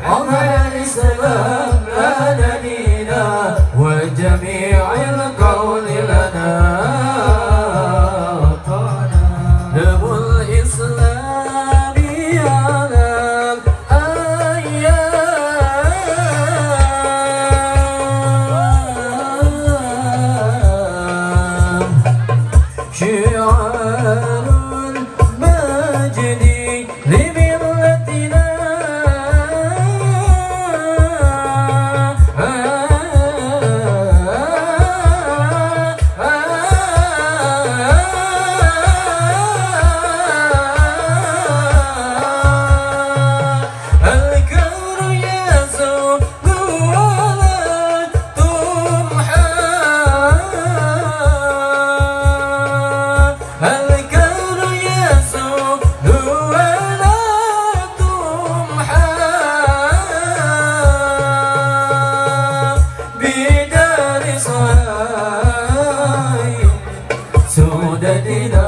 أظهر الإسلام لنا دينا وجميع القول لنا دم الإسلام على الأيام شعار المجد لملتنا. الكون يزول ولا تمحى، الكون يزول ولا تمحى بدار صهيب سودتنا.